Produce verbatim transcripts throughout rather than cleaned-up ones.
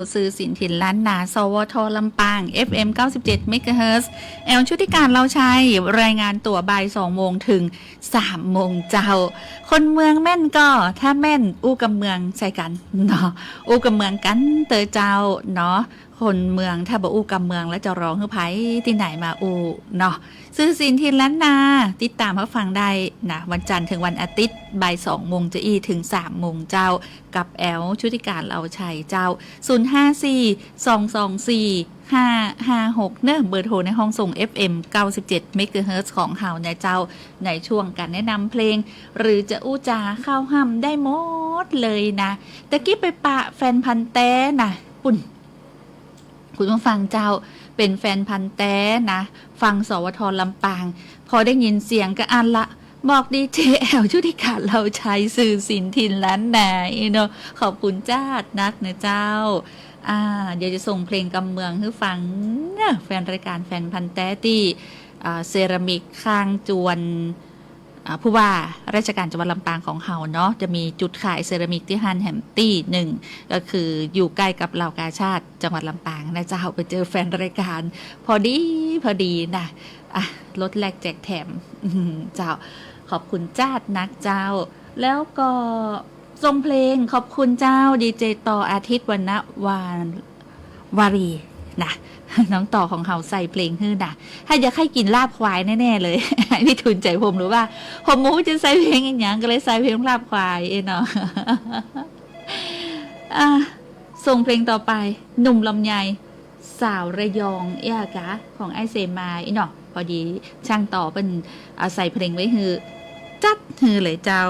ซื่อสินถิ่นล้านนา สวท ลำปาง เอฟเอ็ม เก้าสิบเจ็ด เมกะเฮิรตซ์ แอ๋วชุติการ เลาชัย รายงานตั๋วบ่ายสองโมงเถิงสามโมงเจ้า คนเมืองแม่นก่อ ถ้าแม่นอู้กำเมืองใส่กั๋นเนาะ อู้กำเมืองกั๋นเต๊อะเจ้าเนาะ คนเมืองถ้าบ่อู้กำเมืองแล้วจะร้องหื้อใผตี้ไหนมาอู้เนาะ ซื่อสินถิ่นล้านนา ติดต๋ามฮับฟังได้นะ วันจันทร์เถิงวันอาทิตย์ บ่ายสองโมงจะอี้เถิงสามโมงเจ้า กับแอ๋วชุติการ เลาชัยเจ้า ศูนย์ห้าสี่ สองสองสี่ ห้าห้าหก เนาะ เบอร์โทรในห้องส่ง เอฟเอ็ม เก้าสิบเจ็ด เมกะเฮิรตซ์ ของเฮานะเจ้า ในช่วงก๋านแนะนำเพลง หรือจะอู้จ๋าเข้าฮ่ำได้หมดเลยนะ ตะกี้ไปปะแฟนพันธุ์แต๊นะ ปุ้น คุณผู้ฟังเจ้า เป๋นแฟนพันธุ์แต๊นะ ฟัง สวท ลำปาง พอได้ยินเสียงก็อั้นละ บอกดีเจแอ๋วชุติการ เลาชัย ซื่อสินถิ่นล้านนาอี้เนาะ ขอบคุณจ๊าดนักนะเจ้า อ่า เดี๋ยวจะส่งเพลงกำเมืองหื้อฟังเนาะ แฟนรายก๋านแฟนพันธุ์แต๊ตี้ อ่า เซรามิกข้างจวน อ่า ผู้ว่าราชการจังหวัดลำปางของเฮาเนาะ จะมีจุดขายเซรามิกตี้หั้นแหมตี้นึ่ง ก็คืออยู่ใก้กับเหล่ากาชาดจังหวัดลำปางนะเจ้า ไปเจอแฟนรายก๋าน พอดี พอดีนะ อ่ะ ลดแลกแจกแถม อืม เจ้า ขอบคุณจ๊าดนักเจ้า แล้วก็ส่งเพลงขอบคุณเจ้า ดีเจ ต่ออาทิตย์ วรรณวาน วารีนะ น้องต่อของเฮาใส่เพลงหื้อนะ ถ้าอยากหื้อกิ๋นลาบควายแน่ๆ เลย หื้อพี่ทูล ใจพรหม หรือว่า ผมบ่ฮู้จะใส่เพลงอะหยัง ก็เลยใส่เพลงลาบควายเองเนาะ อ่ะ ส่งเพลงต่อไป หนุ่มลำไย สาวระยอง เอี้ยกา ของอ้ายเสมาอี้เนาะ พอดีช่างต่อเปิ้นเอาใส่เพลงไว้หื้อ จัดหื้อเลยเจ้า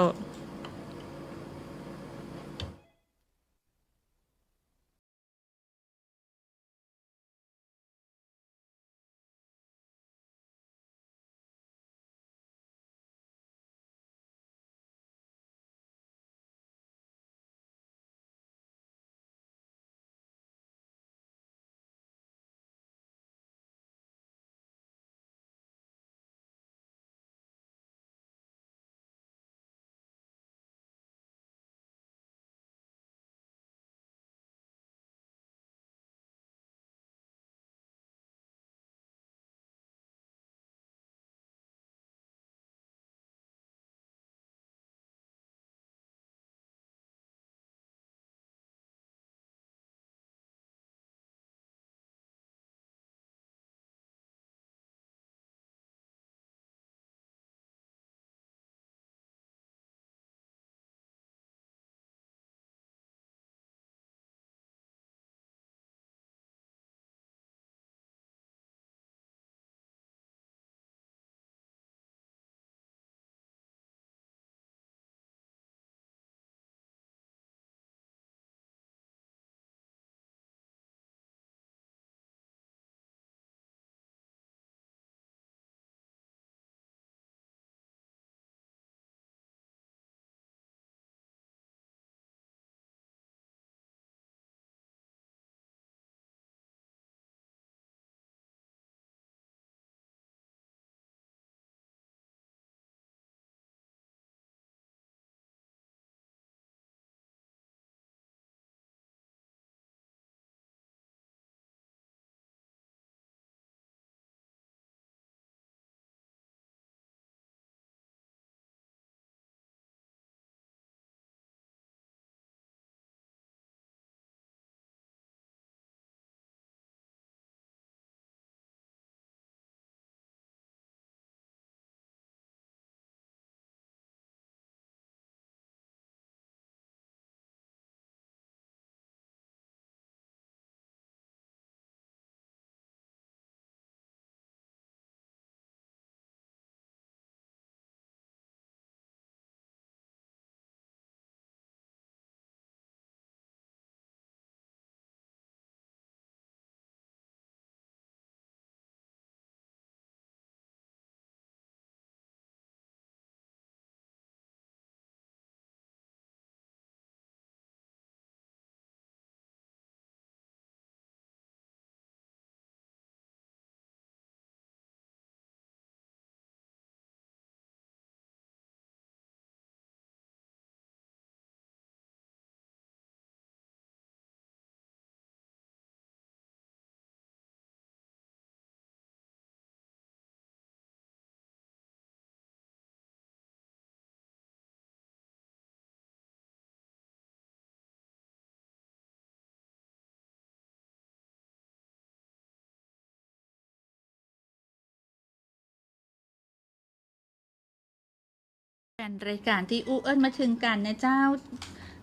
แฟนรายก๋านตี้อู้เอิ้นมาเถิงกั๋นนะเจ้า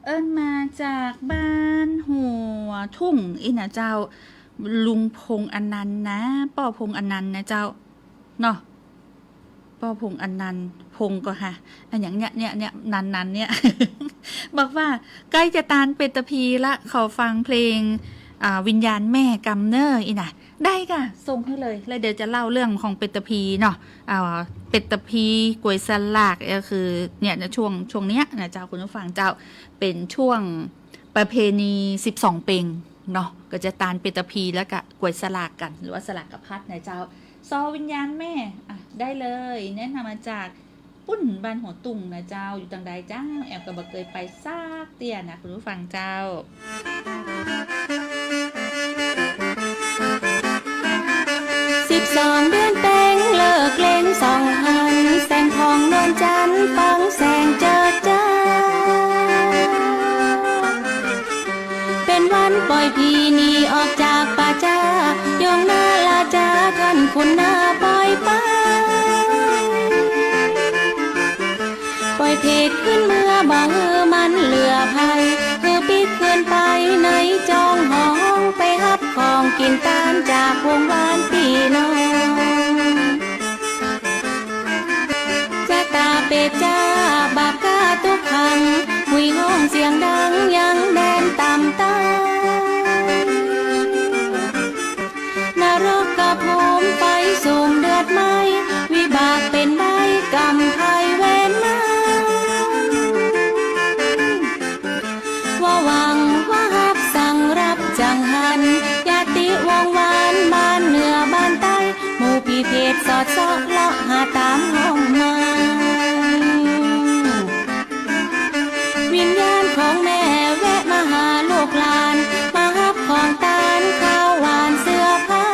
เอิ้นมาจากบ้านหัวทุ่งอี้นะเจ้า ลุงพงษ์อนันต์นะ ป้อพงษ์อนันต์นะเจ้า เนาะ ป้อพงษ์อนันต์ พงษ์ก่อฮะ อะหยังเนี่ย เนี่ย เนี่ย นันต์ นันต์ เนี่ย บอกว่าใก้จะตานเป็ดตะพีละ ขอฟังเพลง อ่า วิญญาณแม่กำเน่ออี้นะ ได้ก่ะ ส่งหื้อเลย แล้วเดี๋ยวจะเล่าเรื่องของเป็ดตะพีเนาะ อ่า เป็ดตะพีก๋วยสลาก ก็คือเนี่ยนะ ช่วง ช่วงเนี้ยนะเจ้า คุณผู้ฟังเจ้า เป๋นช่วงประเพณีสิบสองเป็งเนาะ ก็จะตานเป็ดตะพีแล้วก็ก๋วยสลากกั๋น หรือว่าสลากพัดนะเจ้า ซอวิญญาณแม่ อ่ะ ได้เลย แนะนำมาจาก ปุ้นบ้านหัวทุ่งนะเจ้า อยู่ตางใดเจ้า แอมก็บ่เกยไปสักเตื้อนะ คุณผู้ฟังเจ้า สิบสองเดือนเป็งเลิกเล็งส่องหัน แสงผ่องนวลจันทร์ฟังแสงเจิดจ้า เป๋นวันป่อยผีหนีออกจากป่าจ๊า โยงนาราจาท่านขุนนาป่อยไป ป่อยเผตขึ้นเมือบ่หื้อมันเหลือภัย หื้อปิ๊กคืนไปในจองหอง ไปฮับของกิ๋นตานจากวงวานปี้น้อง จะต๋าเป๋นจ้าบาปก้าตุ๊กขัง หุยฮ้องเสียงดังยังแดนต่ำใต้ นรกภูมิไฟสุมเดือดไหม้ วิบากเป๋นใบ้กรรมภัยเวรนา ว่าหวังว่าฮับสั่งรับจังหัน ญาติวงวานบ้านเหนือบ้านใต้ หมู่ผีเผตสอดเซาะเลาะหาต๋ามห้องมา วิญญาณของแม่แวะมาหาลูกหลาน มาฮับของตานข้าวหวานเสื้อผ้า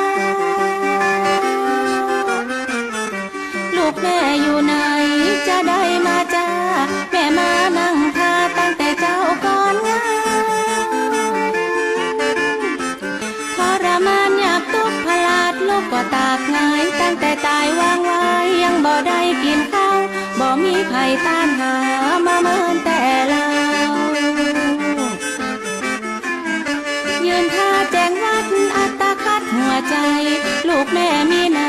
ลูกแม่อยู่ไหนจะได้มาจ้า แม่มานั่งท่าตั้งแต่เจ๊าก่อนงาม ทรมานยากตุ๊กข์พลาด ลูกก็ตากหงาย ตั้งแต่ต๋ายวางไว้ยังบ่ได้กิ๋นข้าว บ่มีใผตานหามาเมินแต่เล่า ยืนท่าแจ้งวัดอัตคัดหัวใจ๋ ลูกแม่มีไหน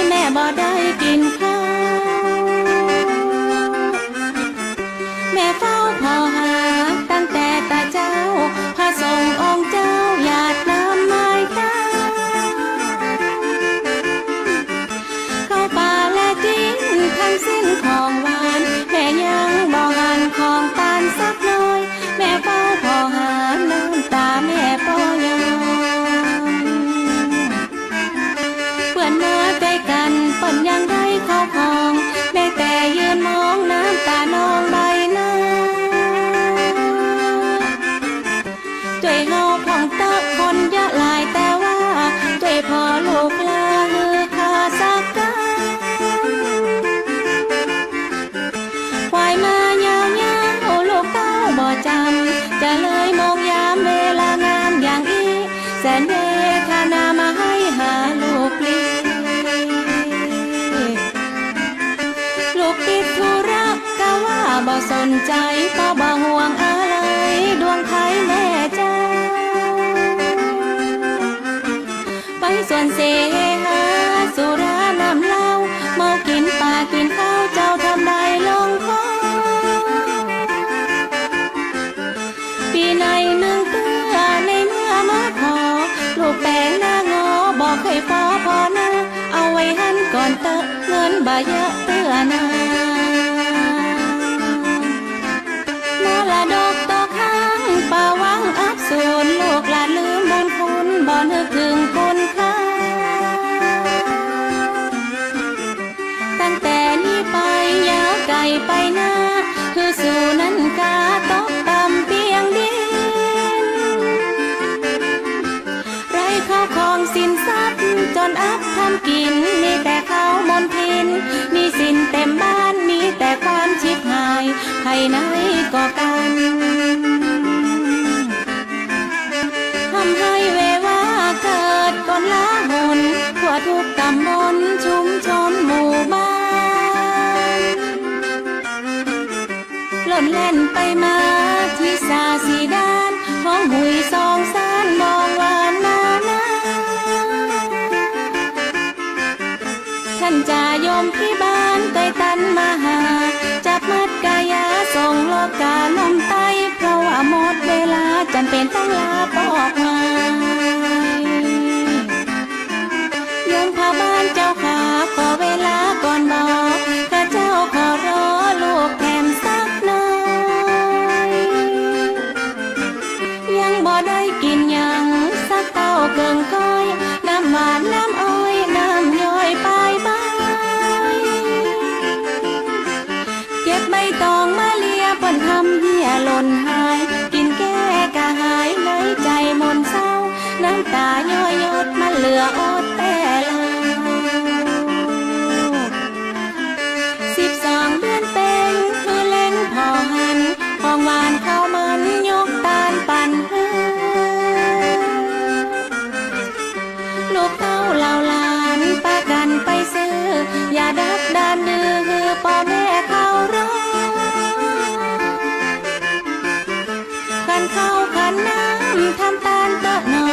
แม่บ่ได้กิ๋นข้าว แม่เฝ้าผ่อหาตั้งแต่ตะเจ๊า พระสงฆ์องค์เจ้าหยาดน้ำไม้ตา เข้าป่าและกิ๋นทั้งสิ้นของหวาน แม่ยังบ่หันของตานสักหน่อย แม่เฝ้าผ่อหาน้ำต๋าแม่ป้อยัง เปื้อนมาใก้กั๋นเปิ้นยังได้เข้าของ แม่แต่ยืนมองน้ำต๋าน้องใบหน้า จ้วยเฮาพ่องเต๊อะคนเยอะหลายแต่ว่า จ้วยผ่อลูกลาหื้อข้าสักกั๋น ควายมายาวยาวลูกเต้าบ่จ๋ำ จะเลยมองยามเวลางามอย่างอี้ แสนเวทนามาให้หาลูกปลี ลูกติดธุระกะว่าบ่สนใจ๋ เพราะบ่ห่วงอาลัยดวงไพแม่เจ้า ไปสวนเสหาสุราน้ำเหล้า เมากิ๋นปากิ๋นข้าวเจ้าทำได้ลงคอ ปี๋ไหนนึ่งเตื้อในเมื่อมาขอ ลูกแป๋งหน้างอบ่เกยปอผ่อนา เอาไว้หั้นก่อนเต๊อะเงินบ่เยอะเตื้อนา มรดกตกค้างปะหวังอับสูญ ลูกหลานลืมบุญคุณบ่นึกเถิงคุณค่า ตั้งแต่นี้ไปยาวไก๋ไปหน้า หื้อสูนั้นกาตกต่ำเปียงดิน ไร้เข้าของสินทรัพย์จนอับทำกิ๋น มีแต่ข้าวมลทิน หนี้สินเต็มบ้าน มีแต่ความฉิบหาย ไผไหนก็กั๋น ทำให้เววาเกิดก๋ลาหล ทั่วทุกต๋ำบลชุมชนหมู่บ้าน มาทิศาสีด้าน ฮ้องหุยสองสาน มองหวานนานา ต้านจาโยมพิบาล ใต้ต้านมหา จับมัดก๋ายา ส่งโลกาน้ำใต้ เพราะว่าหมดเวลา จ๋ำเป๋นต้องลาปอกหมาย โยมพ่อบ้านเจ้าข้า ขอเวลาก่อนบ่ ข้าเจ้าขอรอลูกแถมสักหน่อย ยังบ่ได้กิ๋นหยังสักเต้าเกิ่งก้อย น้ำหวานน้ำอ้อย น้ำย้อยปายใบ เก็บใบตองมาเลีย เปิ้นทำเหียหล่นหาย กิ๋นแก้กระหาย ในใจ๋หม่นเศร้า น้ำต๋าย้อยหยด มันเหลืออดแต่เหล่า สิบสองเดือนเป็ง คือแลงผ่อหัน ของหวานข้าวมัน ยกตานปั๋นหื้อ ลูกเต้าเหล่าหลาน ปากั๋นไปซื้อ อย่าดักดานดื้อ หื้อป้อแม่เขารอ ขันข้าวขันน้ำ ทำตานเต๊อะหนอ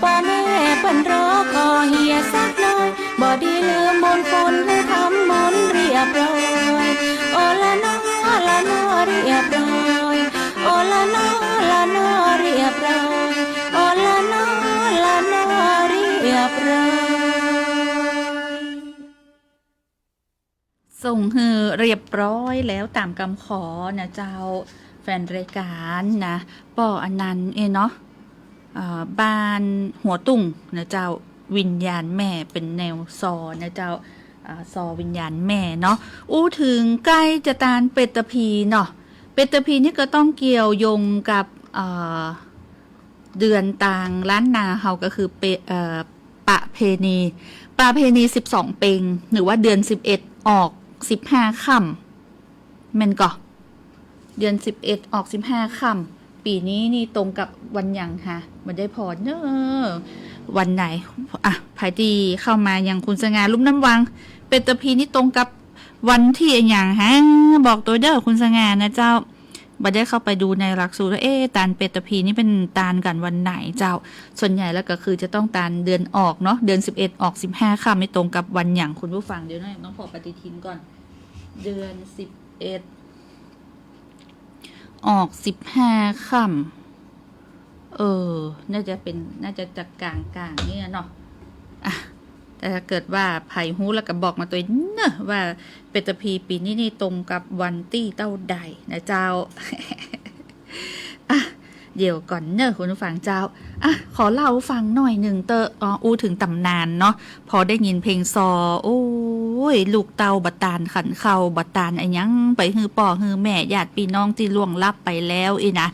ป้อแม่เปิ้นรอ ขอเหียสักหน่อย บ่ดีลืมบุญคุณ หื้อทำบุญเรียบร้อย โอละนอ ละนอเรียบร้อย โอละนอ ละนอเรียบร้อย โอละนอ ละนอเรียบร้อย ส่งหื้อเรียบร้อยแล้วต๋ามกำขอนะเจ้า แฟนรายก๋านนะ ป้ออันนั้นเองเนาะ เอ่อ บ้านหัวตุ่งนะเจ้า วิญญาณแม่เป๋นแนวซอนะเจ้า อ่า ซอวิญญาณแม่เนาะ อู้เถิงใก้จะตานเป็ดตะพีเนาะ เป็ดตะพีนี่ก็ต้องเกี่ยวโยงกับ เอ่อ เดือนตางล้านนาเฮาก็คือเป เอ่อ ประเพณี ประเพณีสิบสองเป็ง หรือว่าเดือนสิบเอ็ดออกสิบห้าค่ำ แม่นก่อ เดือนสิบเอ็ดออกสิบห้าค่ำ ปี๋นี้นี่ตรงกับวันหยังฮะ บ่ได้ผ่อเน่อ วันไหน อ่ะ ใผตี้เข้ามาอย่างคุณสง่า ลุ่มน้ำวัง เป็ดตะพีนี่ตรงกับวันตี้อะหยังฮะ บอกตวยเด้อคุณสง่านะเจ้า บ่ได้เข้าไปดูในหลักสูตรว่า เอ๊ะ ตานเป็ดตะพีนี่เป๋นตานกั๋นวันไหนเจ้า ส่วนใหญ่แล้วก็คือจะต้องตานเดือนออกเนาะ เดือนสิบเอ็ดออกสิบห้าค่ำ ไม่ตรงกับวันหยังคุณผู้ฟัง เดี๋ยวนะ ต้องขอปฏิทินก่อน เดือนสิบเอ็ด ออกสิบห้าค่ำ เออ น่าจะเป๋น น่าจะจะก๋างๆ เนี่ยเนาะ อ่ะ แต่ถ้าเกิดว่าใผฮู้แล้วก็บอกมาตวยเน่อ ว่าเป็ดตะพีปี๋นี้นี่ตรงกับวันตี้เต้าใดนะเจ้า อ่ะ เดี๋ยวก่อนเน่อคุณผู้ฟังเจ้า อ่ะ ขอเล่าฟังหน่อยนึ่งเต๊อะ อ๋อ อู้เถิงต๋ำนานเนาะ พอได้ยินเพลงซอ โอ้ย ลูกเต้าบ่ตานขันข้าว บ่ตานอะหยัง ไปหื้อป้อหื้อแม่ ญาติปี้น้องตี้ล่วงลับไปแล้วอี้นะ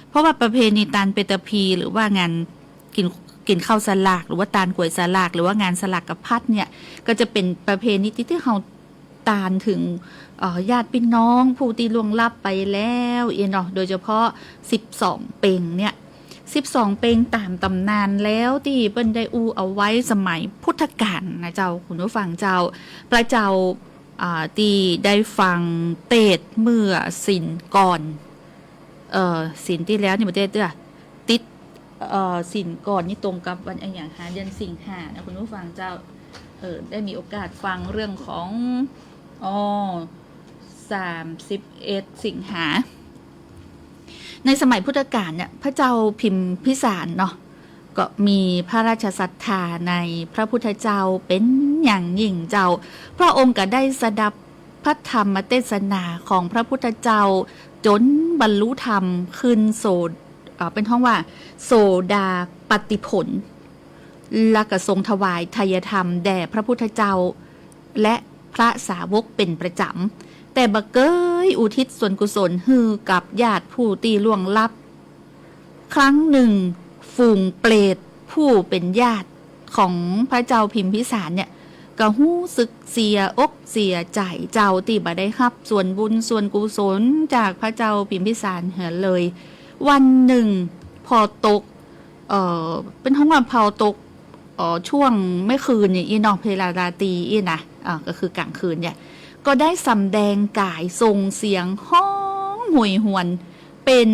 เพราะว่าประเพณีตานเป็ดตะพี หรือว่างานกิ๋น กิ๋นข้าวสลาก หรือว่าตานก๋วยสลาก หรือว่างานสลากพัดเนี่ย ก็จะเป๋นประเพณีตี้ ตี้เฮา ตานเถิง เอ่อ ญาติปี้น้องผู้ตี้ล่วงลับไปแล้วอี้เนาะ โดยเฉพาะสิบสองเป็งเนี่ย สิบสองเป็งต๋ามต๋ำนานแล้วตี้เปิ้นได้อู้เอาไว้สมัยพุทธกาลนะเจ้า คุณผู้ฟังเจ้า พระเจ้า อ่า ตี้ได้ฟังเตสน์เมื่อศีลก่อน เอ่อ ศีลตี้แล้วนี่บ่ได้เตื้อ ติด เอ่อ ศีลก่อนนี่ตรงกับวันอะหยังฮะ เดือนสิงหานะคุณผู้ฟังเจ้า เอ่อ ได้มีโอกาสฟังเรื่องของ อ๋อ สามสิบเอ็ดสิงหา ในสมัยพุทธกาลเนี่ย พระเจ้าพิมพิสารเนาะ ก็มีพระราชศรัทธาในพระพุทธเจ้าเป๋นอย่างยิ่งเจ้า พระองค์ก็ได้สดับพระธรรมเตสนาของพระพุทธเจ้าจ๋นบรรลุธรรมขึ้นโส เอ่อ เปิ้นฮ้องว่าโสดาปัตติผล และก็ทรงถวายไทยธรรมแด่พระพุทธเจ้า และพระสาวกเป๋นประจ๋ำ แต่บ่เกยอุทิศส่วนกุศลหื้อกับญาติผู้ตี้ล่วงลับ ครั้งนึ่ง ฝูงเปรตผู้เป๋นญาติของพระเจ้าพิมพิสารเนี่ย ก็ฮู้สึกเสียอกเสียใจ๋เจ้าตี้บ่ได้ฮับส่วนบุญส่วนกุศลจากพระเจ้าพิมพิสารเหียเลย วันนึ่ง ผ่อตก เอ่อ เปิ้นฮ้องว่าผ่อตก เอ่อ ช่วงเมื่อคืนอย่างอี้เนาะ เวลาราตรีอี้นะ อ่า ก็คือกลางคืนเนี่ย ก็ได้สำแดงก๋ายส่งเสียงฮ้องโหยหวน เป๋น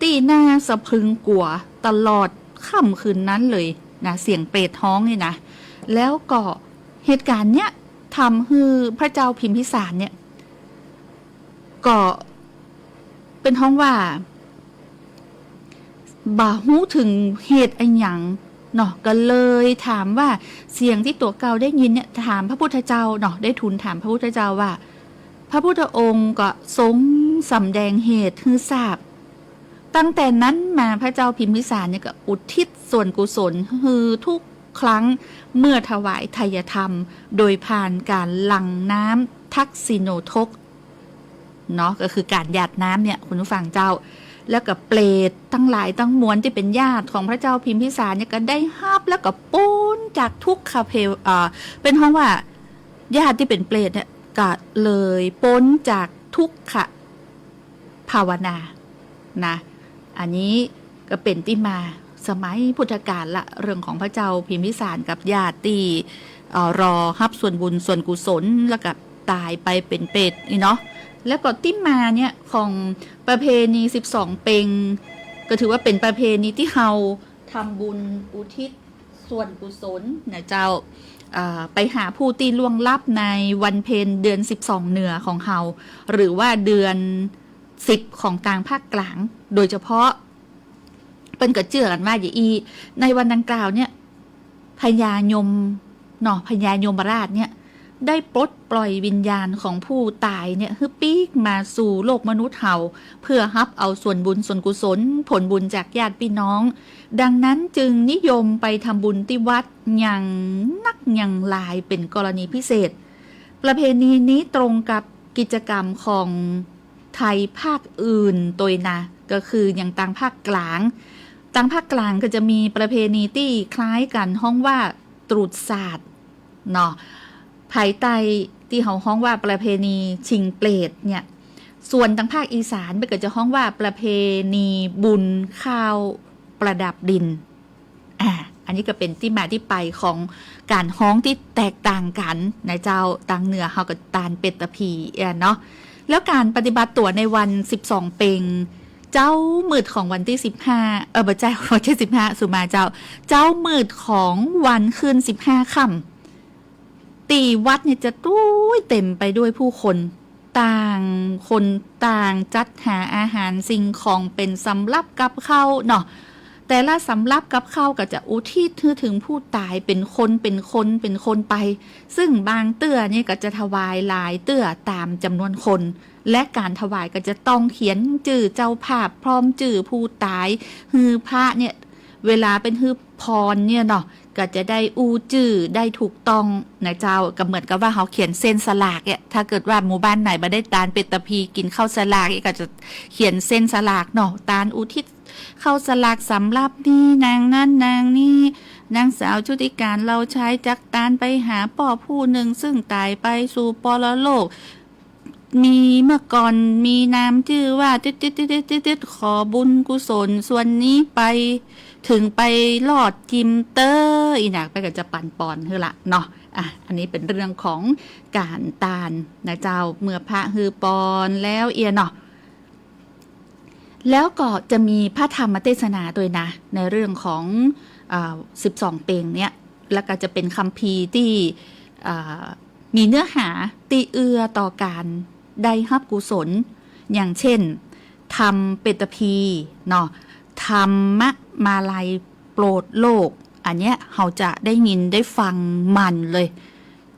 ตี้น่าสะพรึงกั๋วตลอดค่ำคืนนั้นเลยนะ เสียงเปรตฮ้องนี่นะ แล้วก็เหตุก๋ารณ์เนี้ยทำหื้อพระเจ้าพิมพิสารเนี่ย ก็เปิ้นฮ้องว่า บ่ฮู้เถิงเหตุอะหยังเนาะ ก็เลยถามว่าเสียงตี้ตั๋วเก่าได้ยินเนี่ย ถามพระพุทธเจ้าเนาะ ได้ทูลถามพระพุทธเจ้าว่า พระพุทธองค์ก็ทรงสำแดงเหตุหื้อทราบ ตั้งแต่นั้นมาพระเจ้าพิมพิสารเนี่ยก็อุทิศส่วนกุศลหื้อทุกครั้งเมื่อถวายไทยธรรม โดยผ่านก๋านหลั่งน้ำทักษิโณทก เนาะ ก็คือก๋านหยาดน้ำเนี่ย คุณผู้ฟังเจ้า แล้วก็เปรตตังหลายตังมวลตี้เป๋นญาติของพระเจ้าพิมพิสารเนี่ยก็ได้ฮับ แล้วก็ป๊นจากทุกขเภว- เอ่อ เปิ้นฮ้องว่าญาติตี้เป๋นเปรตเนี่ยก็เลยป๊นจากทุกขภาวนานะ อันนี้ก็เป๋นตี้มาสมัยพุทธกาลละ เรื่องของพระเจ้าพิมพิสารกับญาติตี้ เอ่อ รอฮับส่วนบุญส่วนกุศล แล้วก็ต๋ายไปเป๋นเปรตนี่เนาะ แล้วก็ตี้มาเนี่ยของประเพณีสิบสองเป็ง ก็ถือว่าเป๋นประเพณีตี้เฮาทำบุญอุทิศส่วนกุศลนะเจ้า เอ่อ ไปหาผู้ตี้ล่วงลับในวันเพ็ญเดือนสิบสองเหนือของเฮา หรือว่าเดือนสิบของตางภาคกลาง โดยเฉพาะ เปิ้นก็เจื้อกั๋นว่าอย่างอี้ ในวันดังกล่าวเนี่ย พญายมเนาะ พญายมราชเนี่ย ได้ปลดปล่อยวิญญาณของผู้ต๋ายเนี่ย หื้อปิ๊กมาสู่โลกมนุษย์เฮา เพื่อฮับเอาส่วนบุญส่วนกุศล ผลบุญจากญาติพี่น้อง ดังนั้นจึงนิยมไปทำบุญตี้วัดอย่างนักอย่างหลายเป๋นกรณีพิเศษ ประเพณีนี้ตรงกับกิจกรรมของไทยภาคอื่นตวยนะ ก็คืออย่างตางภาคกลาง ตางภาคกลางก็จะมีประเพณีตี้คล้ายกั๋น ฮ้องว่าตรุษศาสตร์เนาะ ภายใต้ตี้เฮาฮ้องว่าประเพณีชิงเปรตเนี่ย ส่วนตางภาคอีสานเปิ้นก็จะฮ้องว่าประเพณีบุญข้าวประดับดิน อ่า อันนี้ก็เป๋นตี้มาตี้ไปของก๋านฮ้องตี้แตกต่างกั๋นนะเจ้า ตางเหนือเฮาก็ตานเปตพีเอี้ยเนาะ แล้วก๋านปฏิบัติตั๋วในวันสิบสองเป็ง เจ๊ามืดของวันตี้สิบห้า เออ บ่ใจ้ บ่ใจ้สิบห้า สุมาเจ้า เจ๊ามืดของวันขึ้นสิบห้าค่ำ ตี้วัดเนี่ยจะโอ้ยเต็มไปด้วยผู้คน ต่างคนต่างจัดหาอาหารสิ่งของเป๋นสำรับกับข้าวเนาะ แต่ละสำรับกับข้าวก็จะอุทิศหื้อเถิงผู้ต๋ายเป๋นคนเป๋นคนเป๋นคนไป ซึ่งบางเตื้อเนี่ยก็จะถวายหลายเตื้อต๋ามจ๋ำนวนคน และก๋านถวายก็จะต้องเขียนจื้อเจ้าภาพพร้อมจื้อผู้ต๋าย หื้อพระเนี่ย เวลาเปิ้นหื้อพรเนี่ยเนาะ ก็จะได้อู้จื้อได้ถูกต้องนะเจ้า ก็เหมือนกับว่าเฮาเขียนเส้นสลากเนี่ย ถ้าเกิดว่าหมู่บ้านไหนบ่ได้ตานเปตพีกิ๋นข้าวสลากเนี่ย ก็จะเขียนเส้นสลากเนาะ ตานอุทิศข้าวสลากสำรับนี้ นางนั้นนางนี้ นางสาวชุติการ เหล่าชาย จักตานไปหาป้อผู้นึ่ง ซึ่งต๋ายไปสู่ปรโลก มีเมื่อก่อนมีนามจื้อว่า ตึ๊ดๆๆๆๆ ขอบุญกุศลส่วนนี้ไป เถิงไปรอดจิมเต๊อ อี้นะ เปิ้นก็จะปั๋นปอนหื้อละเนาะ อ่ะ อันนี้เป๋นเรื่องของก๋านตานนะเจ้า เมื่อพระหื้อปอนแล้วเอี้ยเนาะ แล้วก็จะมีพระธรรมเตสนาตวยนะ ในเรื่องของ เอ่อ สิบสองเป็งเนี่ย แล้วก็จะเป๋นคัมภีร์ตี้ เอ่อ มีเนื้อหาตี้เอื้อต่อก๋านได้ฮับกุศล อย่างเช่น ธรรมเปตพีเนาะ ธรรมมาลัยโปรดโลก อันเนี้ยเฮาจะได้ยินได้ฟังบ่อยเลย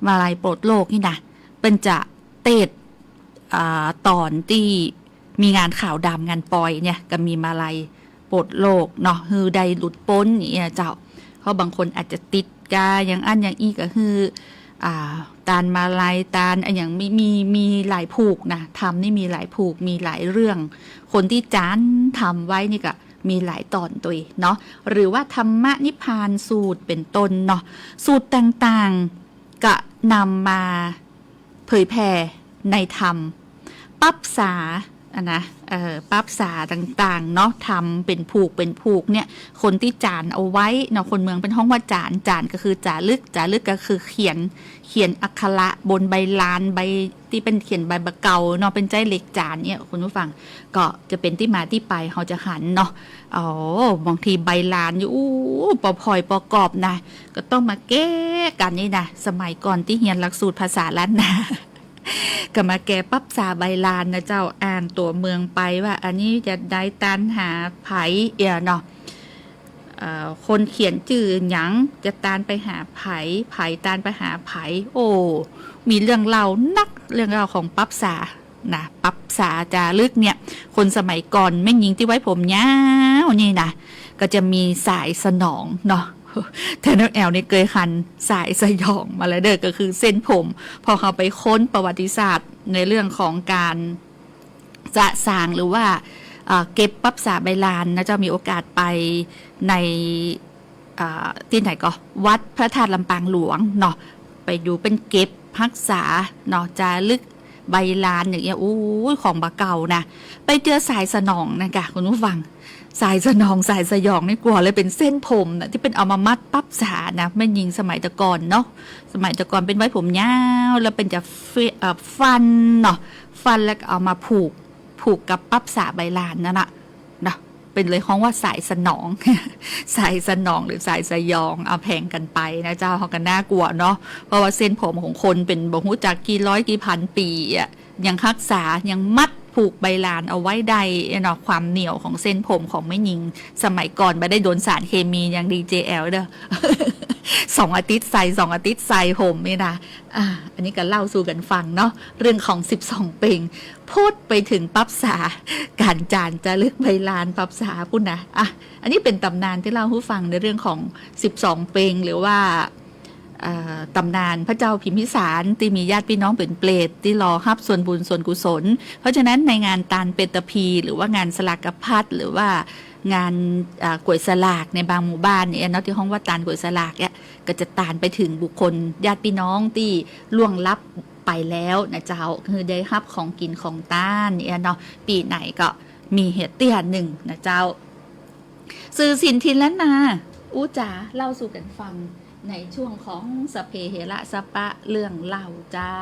มาลัยโปรดโลกนี่นะ เปิ้นจะเตสน์ อ่า ต๋อนตี้มีงานขาวดำงานปอยเนี่ย ก็มีมาลัยโปรดโลกเนาะ หื้อได้หลุดป๊นอย่างเงี้ยเจ้า เพราะบางคนอาจจะติดกาอย่างอั้นอย่างอี้ ก็หื้อ อ่า ตานมาลัย ตานอะหยัง มี มี มีหลายผูกนะ ธรรมนี่มีหลายผูก มีหลายเรื่อง คนตี้จานธรรมไว้นี่ก็มีหลายต๋อนตวยเนาะ หรือว่าธรรมนิพพานสูตรเป๋นต้นเนาะ สูตรต่างๆ ก็นำมาเผยแผ่ในธรรม ปั๊บสา อะนะ เอ่อ ปั๊บสาต่างๆ เนาะ ทำเป๋นผูก เป๋นผูกเนี่ย คนตี้จ๋านเอาไว้เนาะ คนเมืองเปิ้นฮ้องว่าจ๋าน จ๋านก็คือจ๋ารึก จ๋ารึกก็คือเขียน เขียนอักขระบนใบลาน ใบตี้เปิ้นเขียนใบบ่าเก่าเนาะ เปิ้นใจ๊เหล็กจ๋านเนี่ย คุณผู้ฟัง ก็จะเป๋นตี้มาตี้ไป เฮาจะหันเนาะ อ๋อ บางทีใบลานนี่ อู้ ปอผ่อยปอกอบนะ ก็ต้องมาแก้กั๋นนี่นะ สมัยก่อนตี้เฮียนหลักสูตรภาษาล้านนา ก็มาแก้ปั๊บสาใบลานนะเจ้า อ่านตั๋วเมืองไปว่า อันนี้จะได้ตานหาใผ เอี้ยเนาะ เอ่อ คนเขียนจื้อหยัง จะตานไปหาใผ ใผตานไปหาใผ โอ้ มีเรื่องเล่านัก เรื่องเล่าของปั๊บสานะ ปั๊บสาจ๋ารึกเนี่ย คนสมัยก่อนแม่ญิงตี้ไว้ผมยาวนี่นะ ก็จะมีสายสนองเนาะ แต่น้องแอ๋วนี่เกยหันสายสยองมาแล้วเด้อ ก็คือเส้นผม พอเฮาไปค้นประวัติศาสตร์ในเรื่องของก๋านสะสางหรือว่า เอ่อ เก็บปั๊บสาใบลานนะเจ้า มีโอกาสไปใน เอ่อ ตี้ไหนก่อ วัดพระธาตุลำปางหลวงเนาะ ไปดูเปิ้นเก็บฮักษาเนาะ จ๋ารึกใบลานอย่างเงี้ย อู้ย ของบ่าเก่านะ ไปเจือสายสนองนะก่ะ คุณผู้ฟัง สายสนอง สายสยองนี่กว่าเลย เป๋นเส้นผมนะ ตี้เปิ้นเอามามัดปั๊บสานะ แม่ญิงสมัยแต่ก่อนเนาะ สมัยแต่ก่อนเปิ้นไว้ผมยาว แล้วเปิ้นจะเฟ- เอ่อ ฟันเนาะ ฟันแล้วก็เอามาผูก ผูกกับปั๊บสาใบลานนั่นน่ะ นะ เปิ้นเลยฮ้องว่าสายสนอง สายสนองหรือสายสยอง เอาแผงกั๋นไปนะเจ้า เฮาก็น่ากลัวเนาะ เพราะว่าเส้นผมของคนเป๋นบ่ฮู้จักกี่ร้อยกี่พันปี๋อะ ยังฮักษา ยังมัดผูกใบลานเอาไว้ได้เนาะ ความเหนียวของเส้นผมของแม่ญิงสมัยก่อน บ่ได้โดนสารเคมีอย่างดีเจแอลเด้อ สองอาทิตย์ใส่ สองอาทิตย์ใส่ผมนี่นะ อ่า อันนี้ก็เล่าสู่กั๋นฟังเนาะ เรื่องของสิบสองเป็ง พูดไปเถิงปั๊บสา ก๋านจ๋านจ๋ารึกใบลานปั๊บสาปู้นนะ อ่ะ อันนี้เป๋นต๋ำนานตี้เล่าหื้อฟังในเรื่องของสิบสองเป็ง หรือว่า เอ่อ ต๋ำนานพระเจ้าพิมพิสารตี้มีญาติพี่น้องเป๋นเปรตตี้รอฮับส่วนบุญส่วนกุศล เพราะฉะนั้นในงานตานเปตพี หรือว่างานสลากพัด หรือว่างาน อ่า ก๋วยสลากในบางหมู่บ้านเนี่ยเนาะ ตี้ฮ้องว่าตานก๋วยสลากเนี่ย ก็จะตานไปเถิงบุคคลญาติพี่น้องตี้ล่วงลับไปแล้วนะเจ้า คือได้ฮับของกิ๋นของต้านเนี่ยเนาะ ปี๋ไหนก็มีเหียเตี้ยนึ่งนะเจ้า สื่อสินถิ่นล้านนา อู้จ๋าเล่าสู่กั๋นฟัง ในช่วงของสัพเพเหระสัพพะเรื่องเล่าเจ้า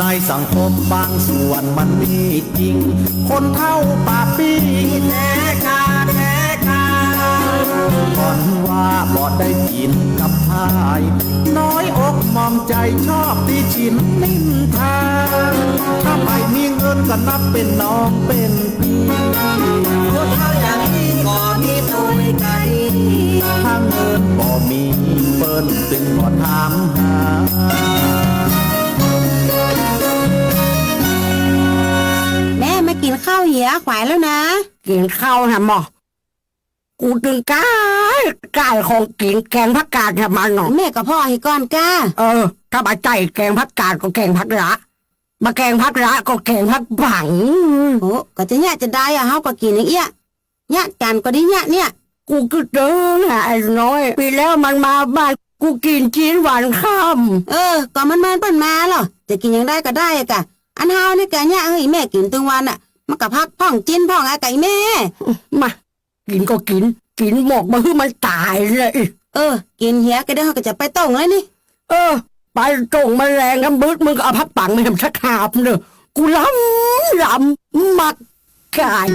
ในสังคมบางส่วนมันมี จริง คนเฒ่าปากปี้ แต๊กา แต๊กา ก่อนว่าบ่ได้กิ๋นกับผาย น้อยอกหมองใจ๋ชอบตี้ฉินนินทา ถ้าใผมีเงินก็นับเป๋นน้องเป๋นปี้ คนเฒ่าอย่างนี้ก็มีตวยใจ๋ ถ้าเงินบ่มีเปิ้นตึงบ่ถามหา แม่มากิ๋นข้าวเหีย ขวายแล้วนะ กิ๋นข้าวนะหม่อ กูตึงก้าย ก้ายของกิ๋น แกงผักกาดนะมันเนาะ แม่ก็ผ่อหื้อก่อนก้า เออ ถ้าบ่ใจ้แกงผักกาดก็แกงผักหละ บ่แกงผักหละก็แกงผักปั๋ง โอ้ ก็จะเยียะจะได้อะ เฮาก็กิ๋นอย่างเอี้ย เยียะจ๋านก็ดีเยียะเนี่ย กูกึ๊ดเต๊อะไอ้น้อย ปี๋แล้วมันมาบ้านกูกิ๋นจิ๊นวันค่ำ เออ ก็มัน มันเปิ้นมาลอ จะกิ๋นอย่างใดก็ได้อะก่ะ อันเฮานี่แกเยียะหื้อแม่กิ๋นตึงวันอะ มันก็พักพ่องจิ๊นพ่องอะก่ะแม่ มา กิ๋นก็กิ๋น กิ๋นหมกมาหื้อมันต๋ายเลย เออ กิ๋นเหียก็เดี๋ยวเฮาก็จะไปต้งแล้วนี่ เออ ไปต้งแมลงกำบึด มึงก็เอาผักปั๋งมาหื้อสักหาบเน่อ กูลำ ลำ มักก๋าย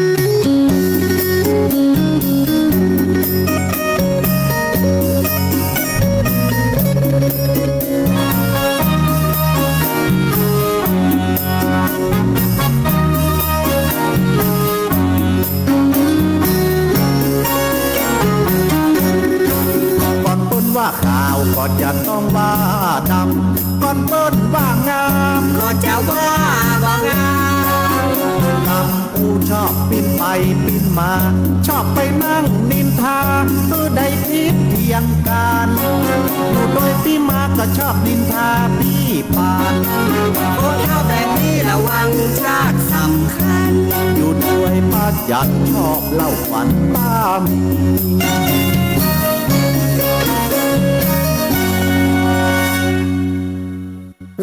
ก่อนเปิ้นว่าขาวก็จะต้องว่าดำ ก่อนเปิ้นว่างามก็จะว่าบ่งาม ถ้า อู้ชอบปิ้นไปปิ้นมา ชอบไปนั่งนินทา คือได้ผิดเถียงกั๋น อยู่โดยตี้มาก็ชอบนินทาปี้ปาน คนเฮาแบบนี้ระวังชาติสำคัญ อยู่ด้วยป้าจันชอบเล่าฝันบ้าหมี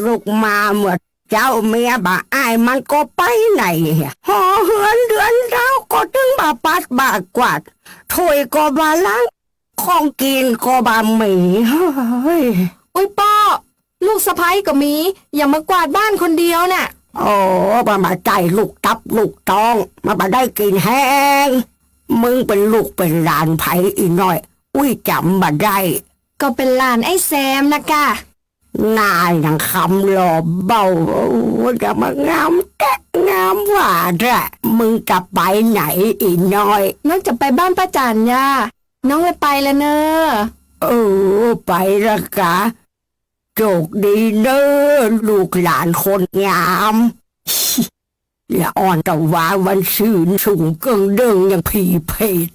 ลูกมาเมื่อเจ๊าเมียบ่าอ้ายมันก็ไปไหน หอเฮือนเดือนดาวก็ตึงบ่าปัดบ่ากวาด ถ้วยก็บ่าล้าง ของกิ๋นก็บ่ามี เฮ้ย อุ๊ยป้อ ลูกสะใภ้ก็มี อย่ามากวาดบ้านคนเดียวน่ะ โอ้ บ่ามาใจ้ลูกตับลูกต๊อง มันบ่ได้กิ๋นแฮง มึงเป๋นลูกเป๋นหลานใผอี่น้อย อู้จ๋ำบ่ได้ ก็เป๋นหลานไอ้แซมนะก่ะ หน้ายังคำหล่อเบา โอ้ จะมางามแต๊ะงามว่าแต๊ะ มึงจะไปไหนอี่น้อย น้องจะไปบ้านป้าจันย่า น้องเลยไปละเน่อ เออ ไปละกะ โจคดีเน่อ ลูกหลานคนงาม ละอ่อนตะวาวันซืนสูงเกิ่งเดิ่งอย่างผีเปรต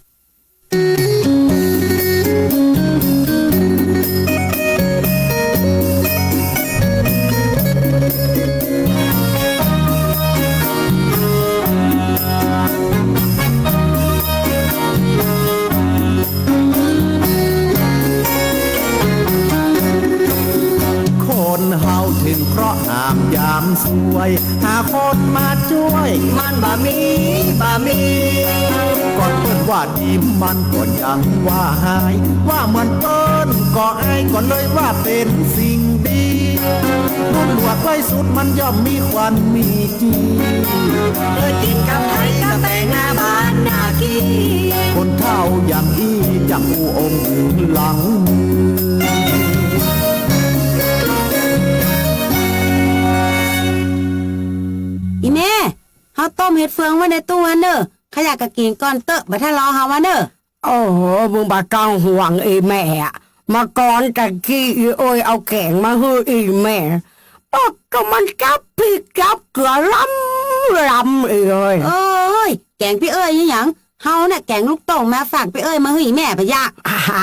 คนเฮาเถิงเคราะห์หามยามซวย หาคนมาจ้วย มันบ่มี บ่มี ก่อนเปิ้นว่าดีมันก็ยังว่าฮ้าย ว่าเหมือนเปิ้นก็อาย ก็เลยว่าเป๋นสิ่งดี บุญหลวงใก้สุดมันย่อมมีควันมี เออ กิ๋นกับไผกับแตงหน้าบ้านหน้ากี้ คนเฒ่าอย่างอี้จักอู้องค์หลัง อี่แม่ เฮาต้มเห็ดเฟืองไว้ในตู้หั้นเน่อ ใค่อยากกะกิ๋นก่อนเต๊อะ บ่าถ้ารอเฮาว่าเน่อ โอ้โห มึงบ่ต้องห่วงอี่แม่อะ เมื่อก่อนตะกี้อี่เอ้ยเอาแก๋งมาหื้ออี่แม่ ปอกก็มันจับพริกจับเกลือลำลำอี่เอ้ย เอ้ย แก๋งปี้เอ้ยอะหยัง เฮาน่ะแก๋งลูกโต่งมาฝากปี้เอ้ยมาหื้ออี่แม่ปะยะ อาหา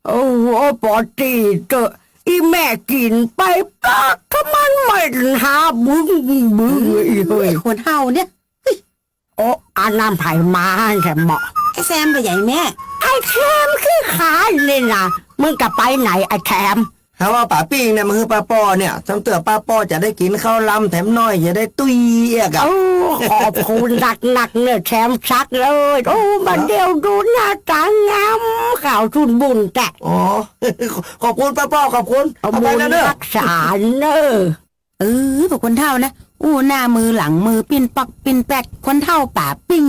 โอ้โห ปอตี้เต๊อะ อี่แม่กิ๋นไปปากถ้ามันเหม็นหาบึ้งบึ้งอี่เอ้ย คนเฒ่าเนี่ย โอ้ อันนั้นใผมาหั้นแซมเหมาะ ไอ้แซมบ่ใหญ่แม่ ไอ้แซมขี้ขลาดนี่นะ มึงจะไปไหนไอ้แซม เฮาเอาป๋าปิ้งเนี่ยมาหื้อป้าป้อเนี่ย สำเตื้อป้าป้อจะได้กิ๋นข้าวลำแถมน้อย จะได้ตุ้ยเอี้ยก่ะ โอ้ ขอบคุณนักๆ เน่อแซมซักเลย โอ้ บ่าเดี่ยวดูหน้าต๋างาม ขาวชุนบุญแต๊ะ อ๋อ ขอบคุณป้าป้อ ขอบคุณ เอาไปแล้วเน่อ บุญฮักษาเน่อ เออ พวกคนเฒ่านะ อู้หน้ามือหลังมือปิ้นป๊อกปิ้นแป๊ก คนเฒ่าป๋าปิ้ง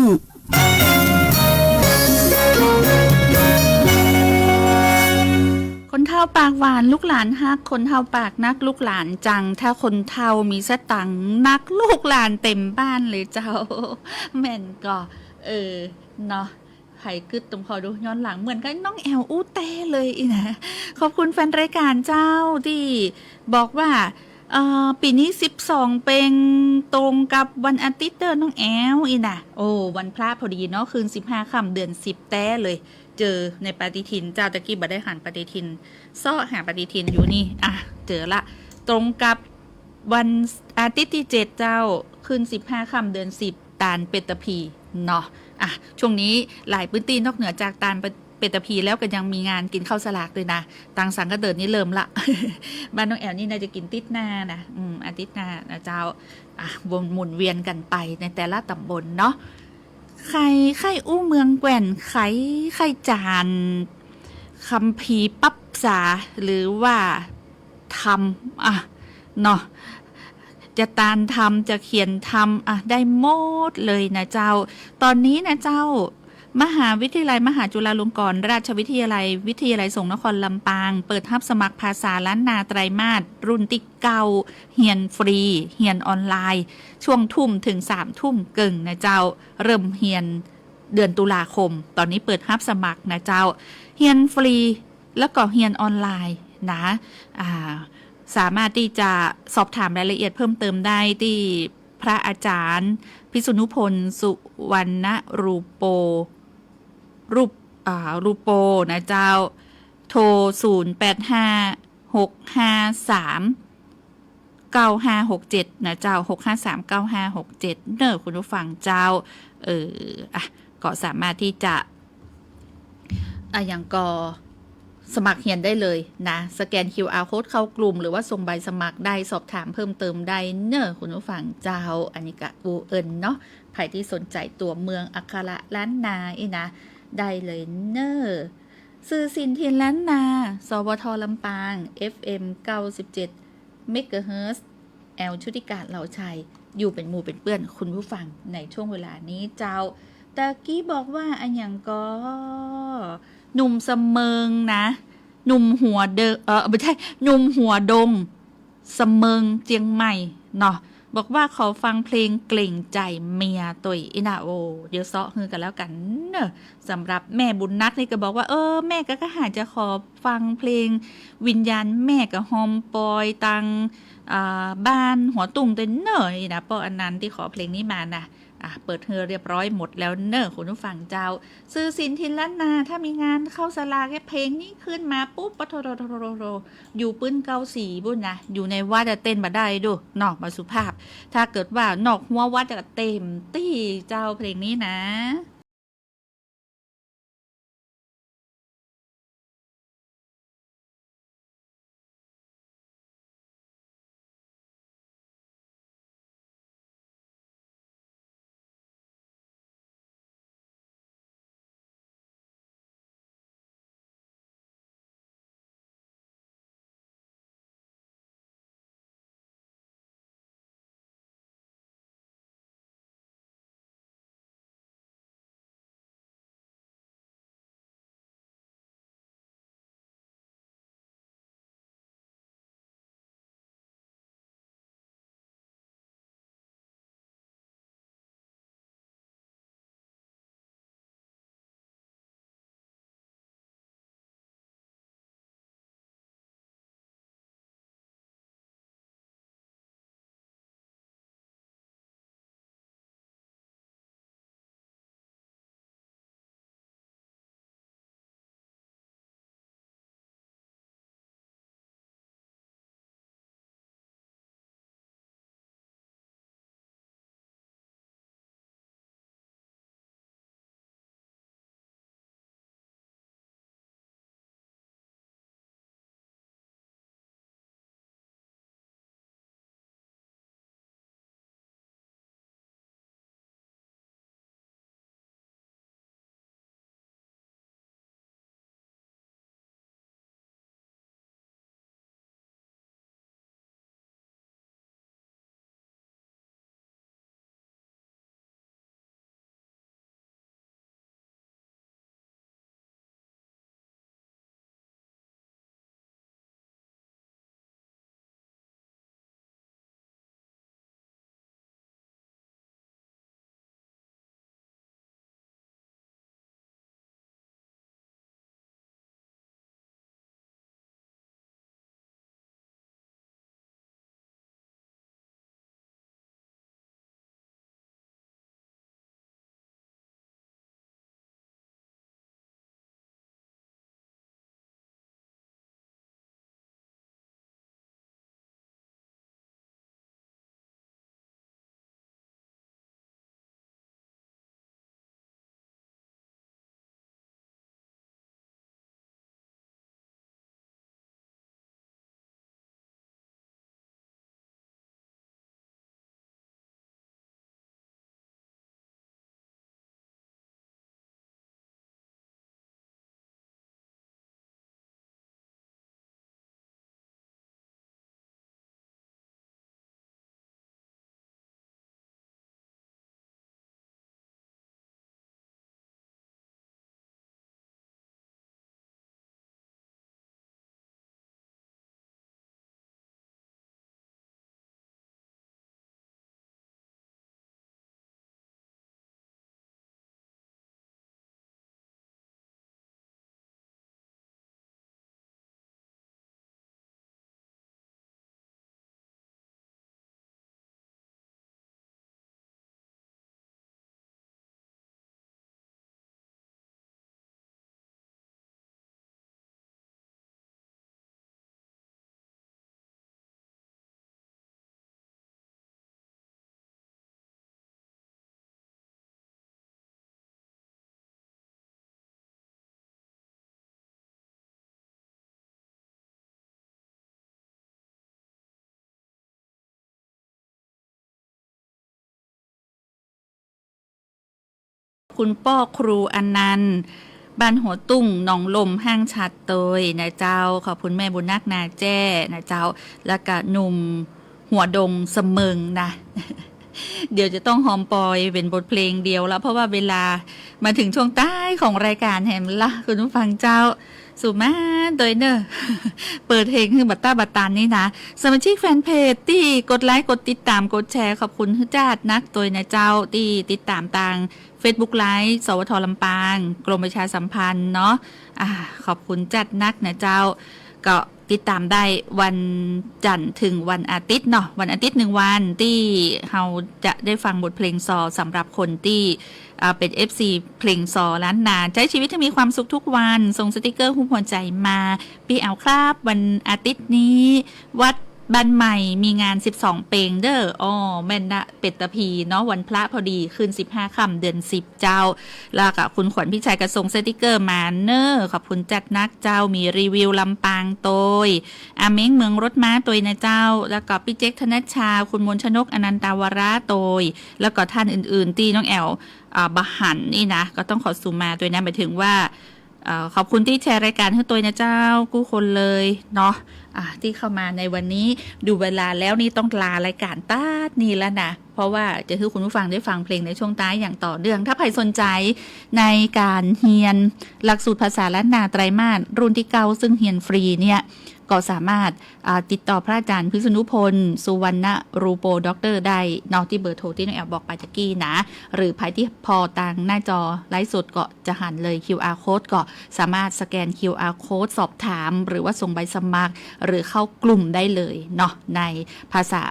คนเฒ่าปากหวานลูกหลานฮัก คนเฒ่าปากนักลูกหลานจัง ถ้าคนเฒ่ามีสตังค์นักลูกหลานเต๋มบ้านเลยเจ้า แม่นก่อ เออ เนาะ ใผกึ๊ดตรงคอดู ย้อนหลังเหมือนกับน้องแอ๋วอู้แต๊เลยอี่นะ ขอบคุณแฟนรายการเจ้าตี้บอกว่า เอ่อ ปี๋นี้สิบสองเป็งตรงกับวันอาทิตย์เต๊อะน้องแอ๋วอี่นะ โอ้ วันพระพอดีเนาะ คืนสิบห้าค่ำเดือนสิบแต๊เลย เจอในปฏิทินเจ้า ตะกี้บ่ได้หันปฏิทิน เซาะหาปฏิทินอยู่นี่ อ่ะ เจอละ ตรงกับวันอาทิตย์ตี้เจ็ดเจ้า คืนสิบห้าค่ำเดือนสิบ ตานเปตพีเนาะ อ่ะ ช่วงนี้หลายพื้นตี้นอกเหนือจากตานเปตพีแล้วก็ยังมีงานกิ๋นข้าวสลากด้วยนะ ตังสังกะเติดนี่เริ่มละ บ้านน้องแอ๋วนี่น่าจะกิ๋นติ๊ดหน้านะ อืม อาทิตย์หน้านะเจ้า อ่ะ วนหมุนเวียนกั๋นไปในแต่ละต๋ำบลเนาะ ใค่ใค่อู้เมืองแกว่น ใค่ใค่จาน คัมภีร์ปั๊บสา หรือว่า ธรรม อ่ะ เนาะ จะตานธรรม จะเขียนธรรม อ่ะ ได้หมดเลยนะเจ้า ต๋อนนี้นะเจ้า มหาวิทยาลัยมหาจุฬาลงกรณราชวิทยาลัย วิทยาลัยสงฆ์นครลำปาง เปิดฮับสมัครภาษาล้านนาไตรมาส รุ่นตี้เก้า เฮียนฟรี เฮียนออนไลน์ ช่วงทุ่มเถิงสามทุ่มเกิ่งนะเจ้า เริ่มเฮียนเดือนตุลาคม ต๋อนนี้เปิดฮับสมัครนะเจ้า เฮียนฟรี แล้วก็เฮียนออนไลน์นะ อ่า สามารถตี้จะสอบถามรายละเอียดเพิ่มเติมได้ตี้ พระอาจารย์พิษณุพล สุวรรณรูโป รูป อ่า รูโปนะเจ้า โทร ศูนย์ แปด ห้า หก ห้า สาม เก้า ห้า หก เจ็ด นะเจ้า หก ห้า สาม เก้า ห้า หก เจ็ด เน่อคุณผู้ฟังเจ้า เออ อ่ะ ก็สามารถที่จะ อ่ะ อย่างก็สมัครเฮียนได้เลยนะ สแกน QR code เข้ากลุ่ม หรือว่าส่งใบสมัครได้ สอบถามเพิ่มเติมได้เน่อคุณผู้ฟังเจ้า อันนี้ก็อู้เอิ้นเนาะ ใผที่สนใจ๋ตั๋วเมืองอักขระล้านนาอี้นะ ได้เลยเน่อ สื่อสินถิ่นล้านนา สวท ลำปาง เอฟเอ็ม เก้าสิบเจ็ด เมกะเฮิรตซ์ แอล ชุติการ เหล่าชัย อยู่เป๋นหมู่เป๋นเปื้อนคุณผู้ฟังในช่วงเวลานี้เจ้า ตะกี้บอกว่าอะหยังก่อ หนุ่มสะเมิงนะ หนุ่มหัวเดอะ เอ่อ ไม่ใช่ หนุ่มหัวดง สะเมิงเจียงใหม่เนาะ บอกว่าขอฟังเพลงเกรงใจ๋เมียตวยอี้นะ โอ้ เดี๋ยวเซาะหื้อกั๋นแล้วกั๋นเน่อ สำหรับแม่บุญนักนี่ก็บอกว่า เออ แม่ก็ ก็หาจะขอฟังเพลงวิญญาณแม่กับฮอมปอยตัง อ่า บ้านหัวตุ่งตวยเน่ออี้นะ ป้ออันนันต์ตี้ขอเพลงนี้มานะ อ่ะ เปิดหื้อเรียบร้อยหมดแล้วเน่อคุณผู้ฟังเจ้า สื่อสินถิ่นล้านนา ถ้ามีงานเข้าสลากเนี่ย เพลงนี้ขึ้นมาปุ๊บ ปะโถ โถ โถ โถ โถ อยู่ปื๊นเกาสีปู้นนะ อยู่ในวัดอะเต้นบ่ได้ดู เนาะ บ่สุภาพ ถ้าเกิดว่านอกฮั้ววัดอะเต็มตี้เจ้า เพลงนี้นะ คุณป้อครูอนันต์ บ้านหัวตุ้ง หนองลม ห้างฉัตรโตยนะเจ้า ขอบคุณแม่บุญนัก นาแจ้นะเจ้า แล้วก็หนุ่มหัวดง เสมิงนะ เดี๋ยวจะต้องฮอมปอยเป๋นบทเพลงเดียวละ เพราะว่าเวลามาถึงช่วงต้ายของรายก๋านแหมละ คุณผู้ฟังเจ้า สุมาโตยเน่อ เปิดเพลงหื้อบ่าต้าบ่าตันนี่นะ สมาชิกแฟนเพจตี้กดไลก์ กดติดต๋าม กดแชร์ ขอบคุณหื้อจาดนักโตยนะเจ้า ตี้ติดต๋ามตาง เฟซบุ๊กไลฟ์ สวท ลำปาง กรมประชาสัมพันธ์เนาะ อ่า ขอบคุณจาดนักนะเจ้า ก็ติดต๋ามได้วันจันทร์เถิงวันอาทิตย์เนาะ วันอาทิตย์หนึ่งวันตี้เฮาจะได้ฟังบทเพลงซอ สำหรับคนตี้ อ่า เป๋น เอฟซี เพลงซอล้านนา ใจ๊ชีวิตหื้อมีความสุขทุกวัน ส่งสติกเกอร์ฮูปหัวใจ๋มา ปี้แอ๋วครับ วันอาทิตย์นี้ วัดบ้านใหม่มีงานสิบสองเป็งเน่อ อ้อ แม่นนะ เป๋นตาผีเนาะ วันพระพอดี ขึ้นสิบห้าค่ำเดือนสิบเจ้า แล้วก็คุณขวัญพิชัยก็ส่งสติกเกอร์มาเน่อ ขอบคุณจาดนักเจ้า มีรีวิวลำปางโตย อาเม้งเมืองรถม้าโตยนะเจ้า แล้วก็ปี้เจ๊ก ธนชชา คุณมนชนก อนันตาวระโตย แล้วก็ท่านอื่นๆ ตี้น้องแอ๋ว อ่า บ่หันนี่นะ ก็ต้องขอสุมาโตยนะ หมายถึงว่า เอ่อ ขอบคุณตี้แชร์รายก๋านหื้อโตยนะเจ้า กู้คนเลยเนาะ อ่า ตี้เข้ามาในวันนี้ ดูเวลาแล้วนี่ต้องลารายก๋านตั๊ดนี่แล้วนะ เพราะว่าจะหื้อคุณผู้ฟังได้ฟังเพลงในช่วงต้ายอย่างต่อเนื่อง ถ้าใผสนใจ๋ในก๋านเฮียนหลักสูตรภาษาล้านนาไตรมาสรุ่นตี้เก้า ซึ่งเฮียนฟรีเนี่ย ก็สามารถ อ่า ติดต่อพระอาจารย์พิษณุพล สุวรรณรูโป ด็อกเตอร์ ได้เนาะ ตี้เบอร์โทรตี้น้องแอ๋วบอกไปตะกี้นะ หรือใผตี้ผ่อตางหน้าจอไลฟ์สดก็จะหันเลย คิวอาร์โค้ด ก็สามารถสแกน คิวอาร์โค้ด สอบถาม หรือว่าส่งใบสมัคร หรือเข้ากลุ่มได้เลยเนาะ ในภาษา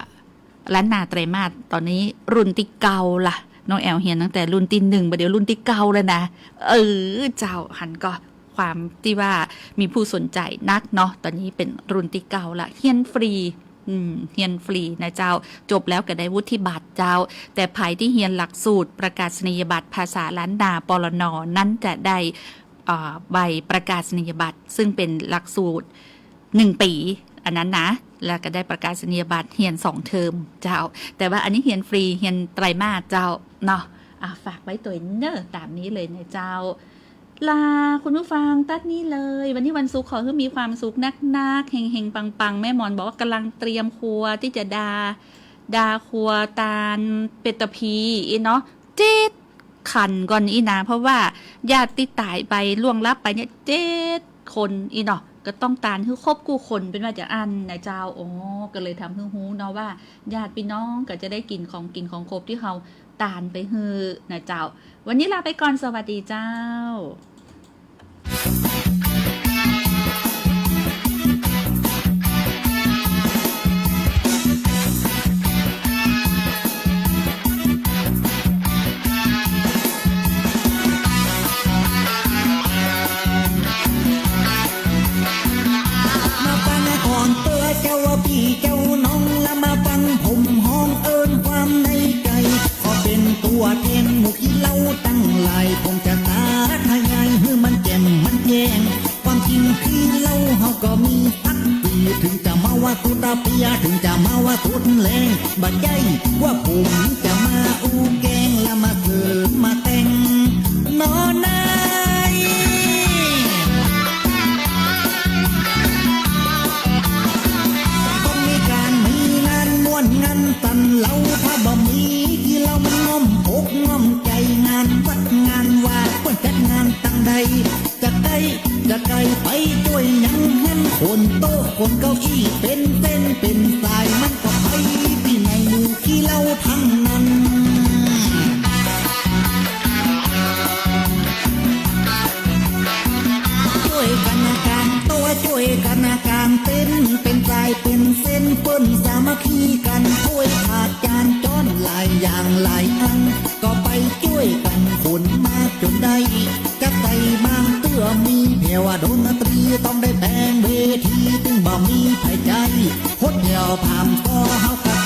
ล้านนาไตรมาส ต๋อนนี้รุ่นตี้เก้าละ น้องแอ๋วเฮียนตั้งแต่รุ่นตี้หนึ่ง บ่าเดี่ยวรุ่นตี้เก้าแล้วนะ เออ เจ้า หันก่อ ความตี้ว่ามีผู้สนใจ๋นักเนาะ ต๋อนนี้เป๋นรุ่นตี้เก้าละ เฮียนฟรี อืม เฮียนฟรีนะเจ้า จบแล้วก็ได้วุฒิบัตรเจ้า แต่ใผตี้เฮียนหลักสูตรประกาศนียบัตรภาษาล้านนา ปลน นั้นจะได้ เอ่อ ใบประกาศนียบัตร ซึ่งเป๋นหลักสูตรหนึ่งปี๋ อันนั้นนะ แล้วก็ได้ประกาศนียบัตรเฮียนสองเทอมเจ้า แต่ว่าอันนี้เฮียนฟรี เฮียนไตรมาสเจ้าเนาะ อ่ะ ฝากไว้โตยเน่อ ต๋ามนี้เลยนะเจ้า ลาคุณผู้ฟังตั๊ดนี้เลย วันนี้วันศุกร์ขอหื้อมีความสุขนักๆ เฮงๆ ปังๆ แม่หมอนบอกว่ากำลังเตรียมครัวตี้จะดา ดาครัวตานเป๋นตาผีอี้เนาะ เจ็ดขันก่อนอี้นะ เพราะว่าญาติตี้ต๋ายไปล่วงลับไปเนี่ย เจ็ดคนอี้เนาะ ก็ต้องตานหื้อครบกู้คน เปิ้นว่าจะอั้นนะเจ้า โอ้ ก็เลยทำหื้อฮู้เนาะว่าญาติปี้น้องก็จะได้กิ๋นของกิ๋นของครบตี้เฮา ตานไปหื้อนะเจ้า วันนี้ลาไปก่อน สวัสดีเจ้า มาฟังก่อนเตื้อเจ้าว่าปี้เจ้าน้อง ละมาฟังผมฮ้องเอิ้นความในใจ๋ ขอเป๋นตั๋วแทนหมู่ขี้เหล้าตังหลาย ผมจะสาธยายหื้อมันแจ่มมันแจ้ง ความจริงขี้เหล้าเฮาก็มีสักตี้ เถิงจะเมาว่าตุ๊ดเปียร์ เถิงจะเมาว่าตุ๊ดแลง บ่ใจ้ว่าผมจะมาอู้แกล้ง ละมาเสริมมาแต่ง นอนใน ต้องมีก๋านมีงานม่วนงานสันเหล้า ถ้าบ่มีขี้เหล้ามันง่อมอกง่อมใจ๋ งานวัดงานวา เปิ้นจัดงานตังใด จะใก้ จะใก้ไปจ้วยหยังหั้น ขนโต๊ะขนเก้าอี้เป๋นเส้นเป๋นสาย มันก็ไปตี้ในหมู่ขี้เหล้าตังนั้น จ้วยกั๋นก๋างโต๊ะ จ้วยกั๋นก๋างเต็นท์ เป๋นสายเป๋นเส้น เปิ้นสามัคคีกั๋น ถ้วยถาดจานจ๊อนหลายอย่างหลายอัน ก็ไปจ้วยกั๋นขนมาจ๋นได้ จะใส่บางเตื้อมีแผวดนตรี ต้องได้แป๋งเวที ตึงบ่มีใผใจ๊ หดแผวผามซ้อเฮาก็